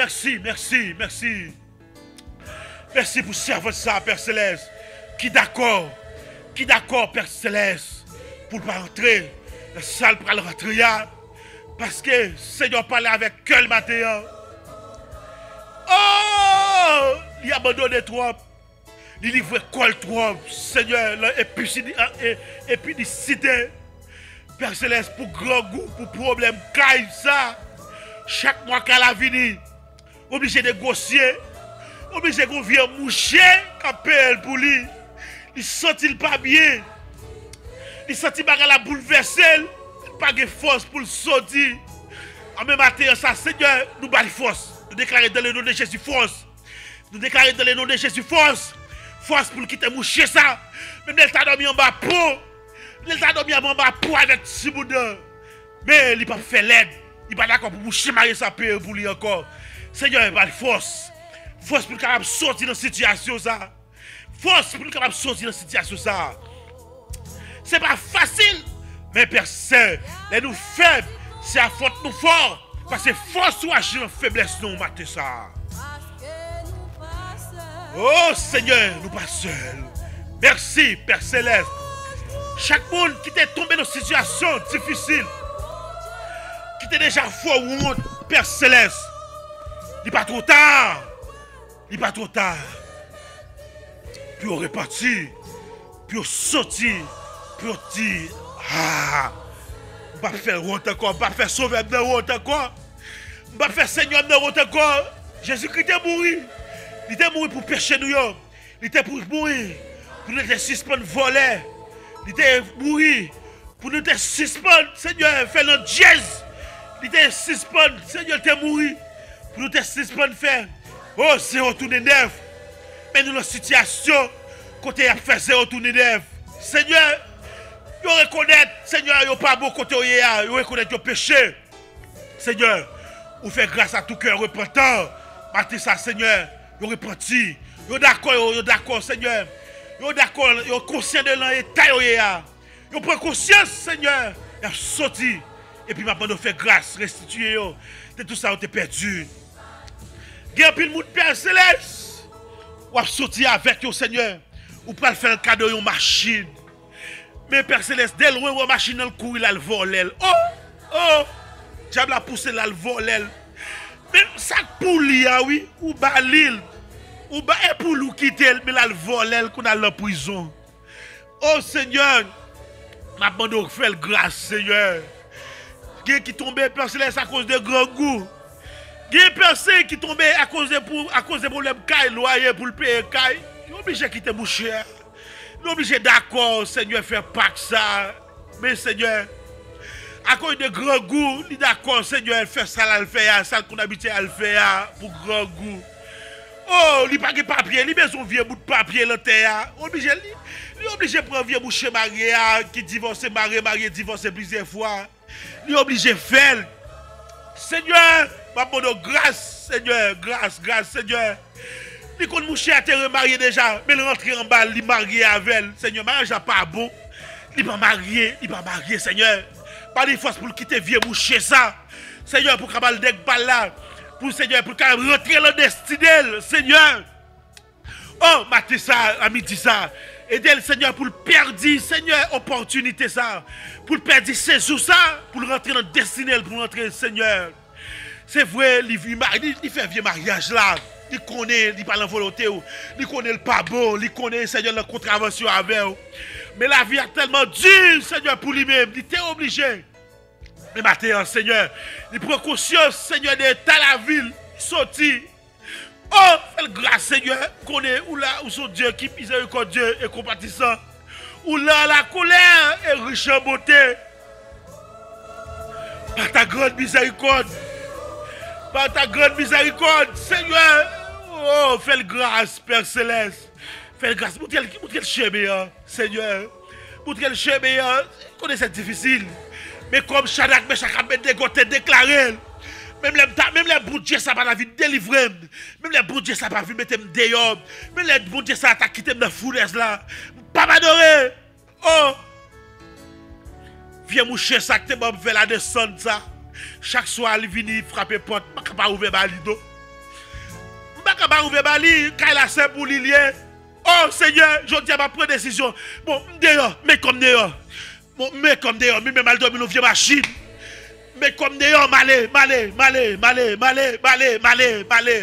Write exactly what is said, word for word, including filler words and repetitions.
Mèsi, mèsi, mèsi. Mèsi pou sèvant sa, Pè Selès, ki dakò, ki dakò, Pè Selès, pou l pa rantre nan sa l pral rantre a. Paske Senyè pale avèk kè l maten an. Oh! Li abandone twòp. Li livre kò l twòp, Senyè, lan episidi-, e-, epinisite. Pè Selès, pou grangou, pou pwoblèm kay sa, chak mwa kay la vini, oblije negosye, oblije gon vye mouche k ap peye l pou li. Li santi l pa byen. Li santi bagay la boulvèse l. Li pa gen fòs pou l soti. Anben maten an sa, Senyè, nou ba l fòs. Nou deklare dans le nom de Jésus fòs. Nou deklare dans le nom de Jésus fòs. Fòs pou l kite mouche sa. Menm lè l ta dòmi anba pon. Lè l ta dòmi anba pon avèk timoun nan. Men li p ap fè lèd. Li pa dakò pou mouche marye sa peye pou li ankò. Senyè, ba l fòs. Fòs pou l kapab soti nan sitiyasyon sa. Fòs pou n kapab soti nan sitiyasyon sa a. Se pa fasil, men Pè Sè, lè nou fèb, se a fòt nou fò, paske fòs ou aji nan feblès nou maten sa a. O Senyè, nou pa sèl. Mèsi, Pè Selès. Chak moun ki te tonbe nan sitiyasyon difisil, ki te deja fè w wont, Pè Selès, li pa twò ta. Li pa twò ta pou yo repanti, pou yo soti, pou yo di, "Ah, m p ap fè l wont ankò, m p ap fè Sovè m nan wont ankò, m p ap fè Senyè m nan wont ankò." Jezikri te mouri. Li te mouri pou peche nou yo. Li te pou mouri pou nou te sispann vòlè. Li te mouri pou nou te sispann, Senyè, fè landyèz. Li te sispann, Senyè, li te mouri pou nou te sispann fè, o, zewo tounen nèf. Men nou nan sitiyasyon kote y ap fè zewo tounen nèf. Senyè, yo rekonèt, Senyè, yo pa bon kote yo ye a. Yo rekonèt yo peche. Senyè, ou fè gras a tou kè repantan. Maten sa, Senyè, yo repanti. Yo dakò, yo, yo dakò, Senyè. Yo dakò, yo konsyan de lan eta yo ye a. Yo pran konsyans, Senyè. Y ap soti. Epi m ap mande w fè gras, restitiye yo de tout sa yo te pèdi. Gen anpil moun, Pè Selès, w ap soti avèk yo, Senyè. Ou pral fè l kado yon machin. Men Pè Selès, de lwen, w wè machin nan, l kouri, l al vòlè l. O! O! Dyab la pouse l al vòlè l. Men sa k pou li a, wi, ou ba li l. Ou ba, e pou li w kite l, men l al vòlè l, kounye a l nan prizon. O Senyè, m ap mande w fè l gras, Senyè. Gen ki tonbe, Pè Selès, akoz de grangou. Gen pèse ki tonbe akoz de pou, akoz de pwoblèm kay, lwaye pou l peye kay. Yo oblije kite mouche a. Li oblije dakò, Senyè, fè pak sa. Men, Senyè, akoz de grangou, li dakò, Senyè, fè sa l al fè a, sa l konn abitye al fè a pou grangou. O, li pa gen papye, li bezwen vye bout papye lan tè a. Oblije, li, li oblije pran vye mouche marye a, ki divòse, marye, marye, divòse plizyè fwa. Li oblije fè l. Senyè, m ap mande w gras, Senyè, gras, gras, Senyè. Li konn mouche a te remarye deja, men l rantre anba l, li marye avè l. Senyè, maryaj la pa bon. Li pa marye, li pa marye, Senyè. Ba li fòs pou l kite vye mouche sa. Senyè, pou l ka ba l nèg pa l la. Pou, Senyè, pou l ka rantre nan destine l, Senyè. O, maten sa, a midi sa, ede l, Senyè, pou l pèdi, Senyè, opòtinite sa, pou l pèdi sezon sa, pou l rantre nan destine l, pou l rantre, Senyè. Se vre, li, li, li, li fè vye maryaj la, li konnen li pa nan volonte w, li konnen l pa bon, li konnen, Senyè, l nan kontravansyon avè w. Men lavi a tèlman di, Senyè, pou li menm, li te oblije. Men maten an, Senyè, li pran konsyans, Senyè, de eta lavi l, li soti. O, fè l gras, Senyè. M konnen ou la, ou se yon Dye ki mizerikòdye e konpatisan. Ou lent à la colère et riche en bonté. Par ta grande miséricorde. Par ta grande miséricorde, Senyè. O, fè l gras, Pè Selès. Fè l gras. Moutre l, moutre l chemen an, Senyè. Moutre l chemen an. Konnen se difisil. Men kòm Chadrak, Mechak, Abednego te deklare l, menm lè m ta, menm lè Bondye sa pa ta vin delivre m, menm lè Bondye sa pa vin mete m deyò, menm lè Bondye sa ta kite m nan founèz la, m p ap adore. O! Vye mouche sa k te ban m vè la desann sa, chak swa li vini frape pòt, m pa ka pa ouvè ba li non. Kaba ouvè ba li, kay la se pou li l ye. Oh Senyè, jodi a m ap pran desizyon. Bon, m deyò, men kòm deyò. Bon, men kòm deyò, mi menm al dòmi nan vye machin. Men kòm deyò, m ale, m ale, m ale, m ale, m ale, m ale, m ale, m ale.